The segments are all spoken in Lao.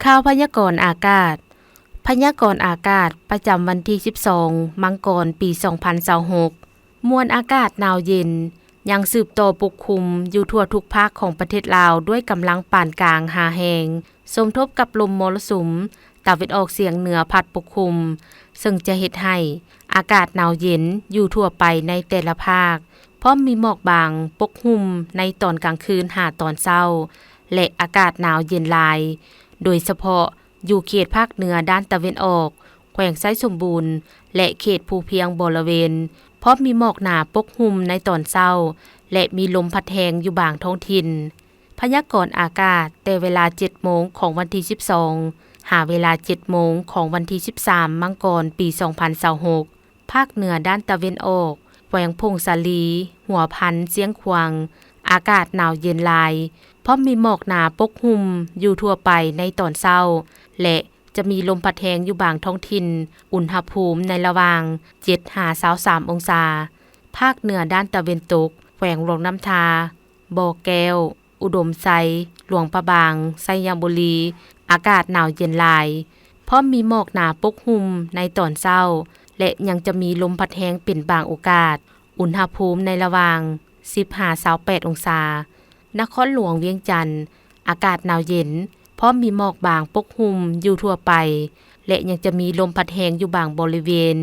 ຂ່າວພະຍາກອນອາກາດ. ພະຍາກອນອາກາດປະຈຳວັນທີສິບສອງ ມັງກອນ ປີສອງພັນຊາວຫົກ. ມວນອາກາດໜາວເຢັນຍັງສືບຕໍ່ປົກຄຸມຢູ່ທົ່ວທຸກພາກຂອງປະເທດລາວ ດ້ວຍກຳລັງປານກາງຫາແຮງ, ສົມທົບກັບລົມມໍລະສຸມຕາເວັນອອກສຽງເໜືອພັດປົກຄຸມ, ເຊິ່ງຈະເຮັດໃຫ້ອາກາດໜາວເຢັນຢູ່ທົ່ວໄປໃນແຕ່ລະພາກ, ພ້ອມມີໝອກບາງປົກຫຸ້ມໃນຕອນກາງຄືນຫາຕອນເຊົ້າ ແລະ ອາກາດໜາວເຢັນຫຼາຍ, ໂດຍສະເພາະ ຢູ່ເຂດພາກເໜືອດ້ານຕາເວັນອອກ, ແຂວງໄຊສົມບູນ ແລະ ເຂດພູພຽງບໍລະເວນ, ພ້ອມມີໝອກໜາປົກຫຸ້ມໃນຕອນເຊົ້າ ແລະ ມີລົມພັດແຮງຢູ່ບາງທ້ອງຖິ່ນ. ພະຍາກອນອາກາດແຕ່ເວລາເຈັດໂມງຂອງວັນທີສິບສອງ ຫາເວລາເຈັດໂມງຂອງວັນທີສິບສາມ ມັງກອນ ປີສອງພັນຊາວຫົກ. ພາກເໜືອດ້ານຕາເວັນອອກ, ແຂວງຜົ້ງສາລີ, ຫົວພັນ, ຊຽງຂວາງ, ອາກາດໜາວເຢັນຫຼາຍ, ພ້ອມມີໝອກໜາປົກຫຸ້ມຢູ່ທົ່ວໄປໃນຕອນເຊົ້າ ແລະ ຈະມີລົມພັດແຮງຢູ່ບາງທ້ອງຖິ່ນ, ອຸນຫະພູມໃນລະຫວ່າງເຈັດຫາຊາວສາມອົງສາ. ພາກເໜືອດ້ານຕາເວັນຕົກ, ແຂວງຫຼວງນ້ຳທາ, ບໍ່ແກ້ວ, ອຸດົມໄຊ, ຫຼວງພະບາງ, ໄຊຍະບູລີ, ອາກາດໜາວເຢັນຫຼາຍ, ພ້ອມມີໝອກໜາປົກຫຸ້ມໃນຕອນເຊົ້າ ແລະ ຍັງຈະມີລົມພັດແຮງເປັນບາງໂອກາດ, ອຸນຫະພູມໃນລະຫວ່າງສິບຫາຊາວແປດອົງສາ. ນະຄອນຫຼວງວຽງຈັນ, ອາກາດໜາວເຢັນ, ພ້ອມມີໝອກບາງປົກຫຸ້ມຢູ່ທົ່ວໄປ ແລະ ຍັງຈະມີລົມພັດແຮງຢູ່ບາງບໍລິເວນ,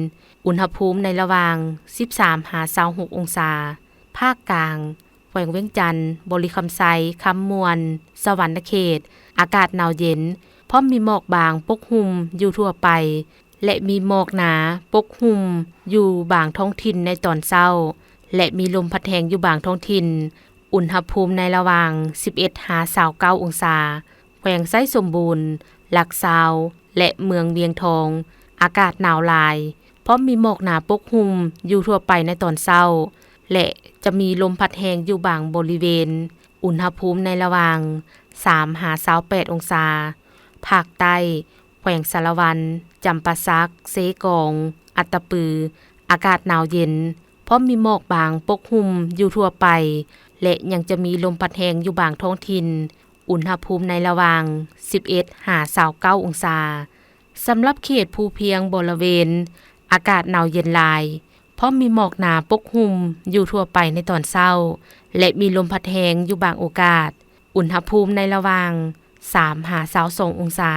ອຸນຫະພູມໃນລະຫວ່າງສິບສາມຫາຊາວຫົກອົງສາ. ພາກກາງ, ແຂວງວຽງຈັນ, ບໍລິຄຳໄຊ, ຄຳມ່ວນ, ສະຫວັນນະເຂດ, ອາກາດໜາວເຢັນ, ພ້ອມມີໝອກບາງປົກຫຸ້ມຢູ່ທົ່ວໄປ ແລະ ມີໝອກໜາປົກຫຸ້ມຢູ່ບາງທ້ອງຖິ່ນໃນຕອນເຊົ້າ ແລະ ມີລົມພັດແຮງຢູ່ບາງທ້ອງຖິ່ນ, ອຸນຫະພູມໃນລະຫວ່າງສິບເອັດຫາຊາວເກົ້າອົງສາ. ແຂວງໄຊສົມບູນ, ຫຼັກຊາວ ແລະ ເມືອງວຽງທອງ, ອາກາດໜາວຫຼາຍ, ພ້ອມມີໝອກໜາປົກຫຸ້ມຢູ່ທົ່ວໄປໃນຕອນເຊົ້າ ແລະ ຈະມີລົມພັດແຮງຢູ່ບາງບໍລິເວນ, ອຸນຫະພູມໃນລະຫວ່າງສາມຫາຊາວແປດອົງສາ. ພາກໃຕ້, ແຂວງສາລະວັນ, ຈຳປາສັກ, ເຊກອງ, ອັດຕະປື, ອາກາດໜາວເຢັນ, ພ້ອມມີໝອກບາງປົກຫຸ້ມຢູ່ທົ່ວໄປ ແລະ ຍັງຈະມີລົມພັດແຮງຢູ່ບາງທ້ອງຖິ່ນ, ອຸນຫະພູມໃນລະຫວ່າງສິບເອັດຫາຊາວເກົ້າອົງສາ. ສຳລັບເຂດພູພຽງບໍລະເວນ, ອາກາດໜາວເຢັນຫຼາຍ, ພ້ອມມີໝອກໜາປົກຫຸ້ມຢູ່ທົ່ວໄປໃນຕອນເຊົ້າ ແລະ ມີລົມພັດແຮງຢູ່ບາງໂອກາດ, ອຸນຫະພູມໃນລະຫວ່າງສາມຫາຊາວສອງອົງສາ.